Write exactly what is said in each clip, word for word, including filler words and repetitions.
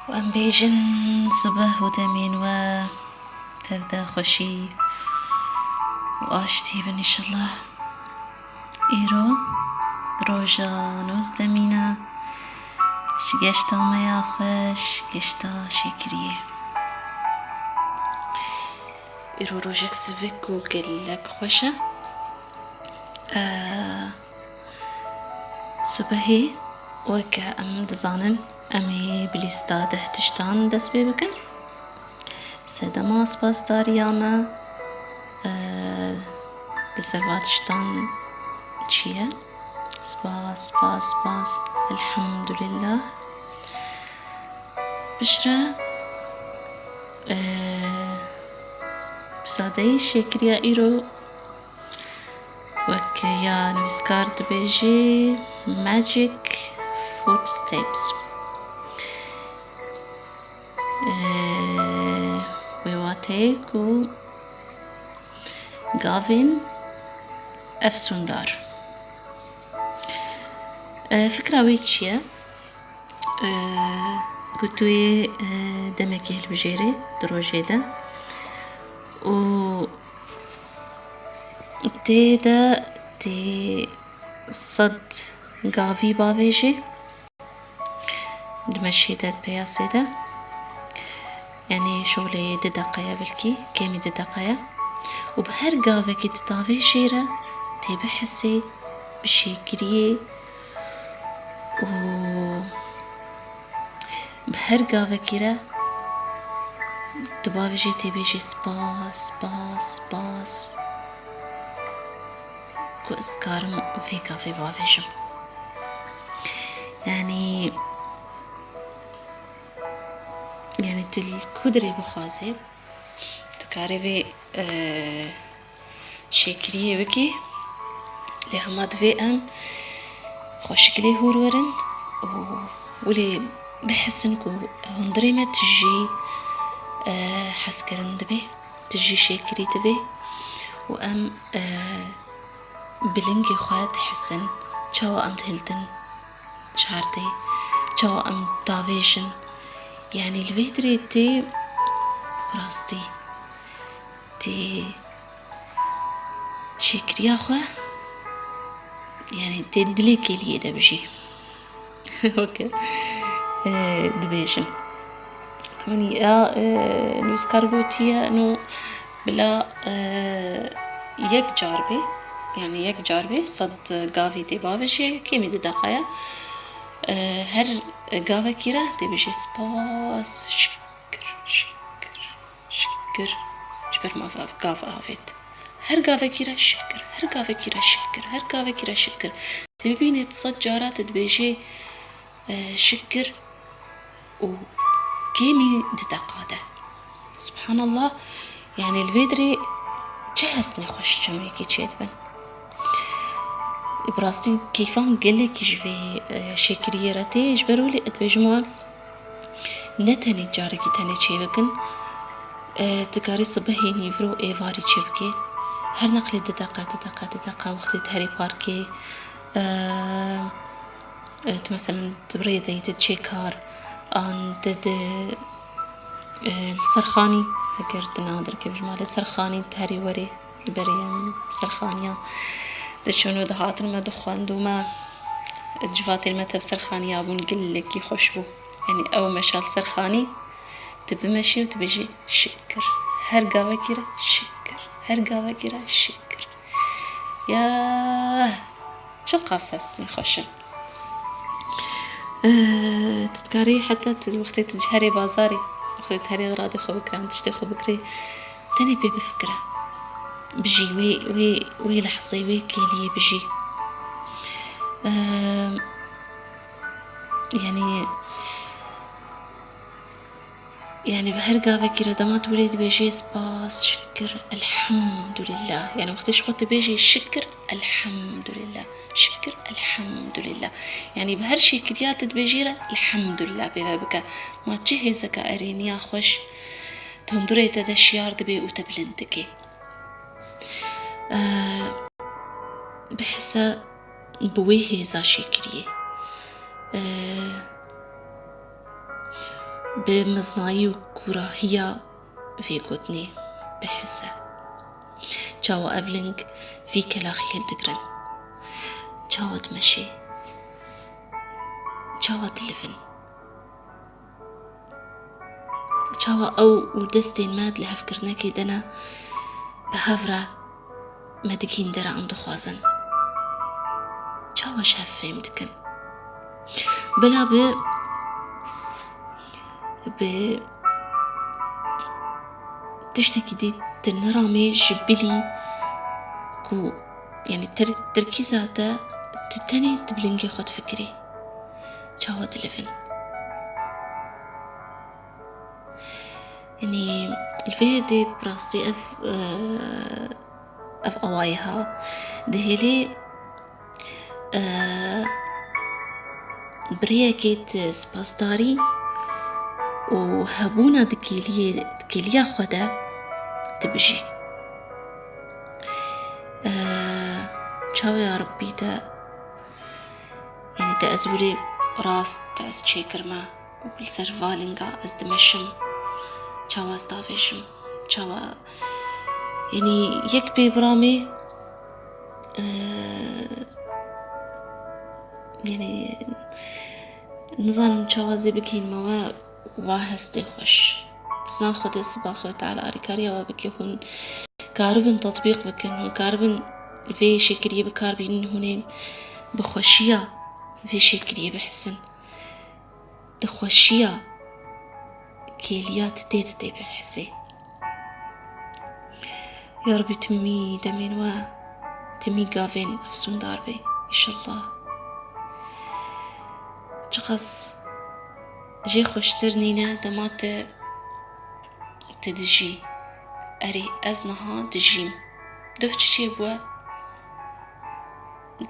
Em bêjin sibeh û demên we tev de xweşî û aştî bin înşellah. Îro roja nozdemîn e, ji geşta me ya xweş, geşta şêkiriyê. Îro rojek sivik û gelek xweş e. Sibehê, weke em dizanin, em ê bi lîsta deh tiştan dest pê bikin. Sedema spasdariya me, e, li ser va tiştan çi ye? Spas, spas, spas. Elhamdulillah. Piştre, e, bi sadeyî şêkiriya îro Wek ya nivîskar dibêjî, Magic Footsteps. Ee, wê wateyê ku gavên efsûndar. Ee, fikra wê çi ye? Ee, ku tu yê, ee, demekê hilbijêrê di rojê de û tê de tê sed gavî bavêjî di meşê de, di peyasê de. Yanî şolê di deqe ye belkî, kêmî di deqe ye. Û bi her gavekî tu davêjî re tê bihisê, bi şêkiriyê û bi her gavekî re tu bavêjî, tê bêjî spas, spas, spas ku ez karim vê gavê bavêjim. Yanî, yanî tu li ku dirê bixwazê, tu karê vê, e, şêkiriyê bikî. Lê hema divê em xweşik lê hûr werin û wilê bihisin ku hundirê me tijî, e, hezkirin dibe, tijî şêkirî dibe û em, e, bi lingê xwe dihisin çawa em dihiltin ji erdê, çawa em davêjin. Yanî li vê dirê tê bi rastî tê şêkiriya xwe, yanî tê dilê kêliyê de bijî. Weke, e, dibêjin. Yanî ya, e, nivîskar gotiye, no bila, e, yek car bê, yanî yek car bê, sed gavî tê bavêjê, kêmî di deqaya. E, her gavekî re tê bêjê spas, şikir, şikir. Şikir ji ber me va gav avêt. Her gavekî re şikir, her gavekî re şikir, her gavekî re şikir. Tu bibînî tu sed cara tu dibêjî, e, şikir û kêmî di deqa de. Subhanallah, yanî li vê dirê çi hestên xweş çemekî çêdibin. Bi rastî keyfan gelekî ji vê, e, şêkiriyê re tê, ji ber wê lê dibêjim we ne tenê carekî tenê çêbikin, e, tu karî sibehê, nîvro, êvarî çêbikê. Her neqlê di deqa, di deqa, di deqa wextê tu herî parkê, e, e, tu meselen tu bi rê de yî, tu diçê kar, an tu di, e, li ser xanî, eger tu nav dirkê bi ji malê ser xanî tu herî werê. Berê em serxaniya diçûn û dihatin, me dixwend û me civatên me tev serxaniya bûn, gelekî xweş bû. Yanî ew meşa li ser xanî, tu bimeşî û tu bêjî şikir. Her gavekî re şikir. Her gavekî re şikir. Ya çiqas hestên xweş in. Eh, tu dikarî heta tu wextê tu herê bazarê, wextê tu herê xiradê xwe bikirî, tiştê xwe bikirî, tenê pê bifikire. Bijî wê, wê, wê lehzê, wê kêliyê bijî. Eh, yanî, Yanî bi her gavekî re dema tu wê dibêjê spas, şikir, elhamdulillah. Yanî wextê ji xwe tu bêjê şikir, elhamdulillah. Şikir, elhamdulillah. Yanî bi her şêkiriya tu dibêjî re elhamdulillah pê ve bike. Ma çi hêzeke erêniya xweş di hundirê te de şiyar dibe û te bilind dike. Eee, bihise bi wê hêza şêkiriyê. Eee, Bi mezinayî û kûrahiya vê gotinê bihise. Çawa ev ling vî kelaxî hildigirin? Çawa dimeşê? Çawa dilivin? Çawa ew û destên me di lihevkirinekê de ne, bi hev re me digihîn dera em dixwazin? Çawa ji hev fêm dikin? Bila bi, bi tiştekî dî tu neramê ji bilî ku, yanî ter-, terkîza te tu tenê tu bi lingê xwe difikirî. Çawa dilivin? Yanî, li vê yerdê bi rastî ev, e, ev awayê ha dihêlê, e, bi rêyekê tu spasdarî û hebûna di kêliyê, di kêliya xwe de dibijî. E, çawa ya Rebbî te, yanî te ez wî rast te ez çêkirime û li ser va linga ez dimeşim. Çawa ez davêjim? Çawa, yanî yek pê biramê, e, yanî nizanim çawa zê bikînime we, wa hestê xweş. Bi zina Xwedê siba Xwedê Teala arîkariya we bike, hûn karibin tetbîq bikin, hûn karibin vê şêkiriyê bi kar bînin, hûn ê bi xweşiya vê şêkiriyê bihisin. Di xweşiya kêliya tu tê de tê bihisê. Ya Rebî, timî demên we, timî gavên efsûndar bê, înşallah. Çiqas jê xweştir nîne dema tu, tu dijî. Erê, ez niha dijîm. Duh çi çêbûye?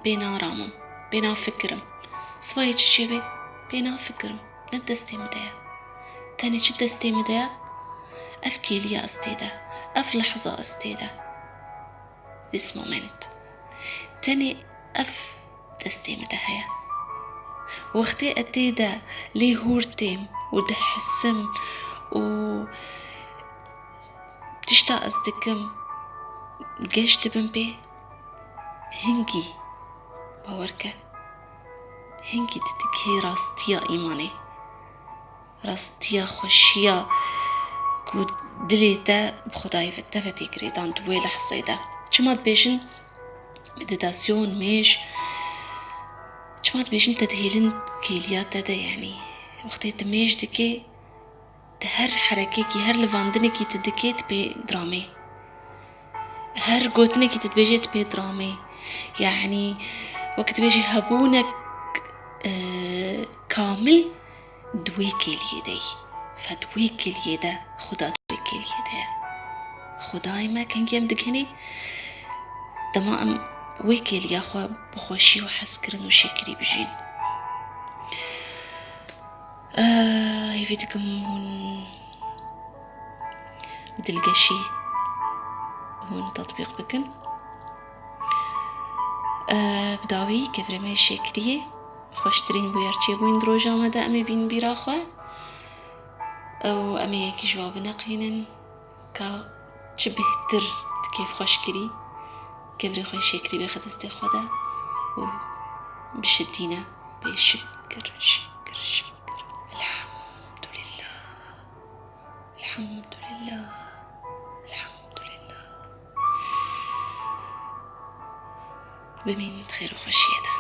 Pê naramim, pê nafikirim. Sibayê çi çêbê? Pê nafikirim. Ne destê min de ye. Tenê çi destê min de ye? Ev kêliya ez tê de, ev lehza ez tê de. This moment. Tenê ev destê min de heye. Wextê ez tê de lê hûr têm û dihisim û tişta ez dikim geş dibim pê, hingî, bawer ke, hingî tu dikê rastiya îmanê. Rastiya xweşiya ku dilê te bi Xwedayê ve te ve tê girêdan di wê lehzeyê de. Çima dibêjin meditasyon, mêj, çima dibêjin te dihêlin kêliya te de, yanî wextê tu mêj dikê, tu her herekekî, her livandinekî tu dikê, tu pê diramê. Her gotinekî tu dibêjê, tu pê diramê. Yanî wek dibêjî hebûnek, e, kamil di wê kêliyê de yî. Fe di wê kêliyê de, Xuda di wê kêliyê de ye. Xwedayê me kengî em dikenê, dema em wê kêliya xwe bi xweşî û hezkirin û şêkirî bijîn. Eh, hêvî dikim hûn bi dilgeşî hûn tetbîq bikin. Eh, bi dawî kevirê me yê şêkiriyê. Xweştirîn bûyer çêbûyîn di roja me de em ê bînin bîra xwe. Ew em ê yekî ji wa bineqînin ka çi bêhtir di kêfxweşkirî, kevirê xwe yê şêkirî bêxe destê xwe de û bişitîne. Bê şikir, şikir, şikir. Elhamdulillah. Elhamdulillah. Elhamdulillah. Bimînin di xêr û xweşiyê de.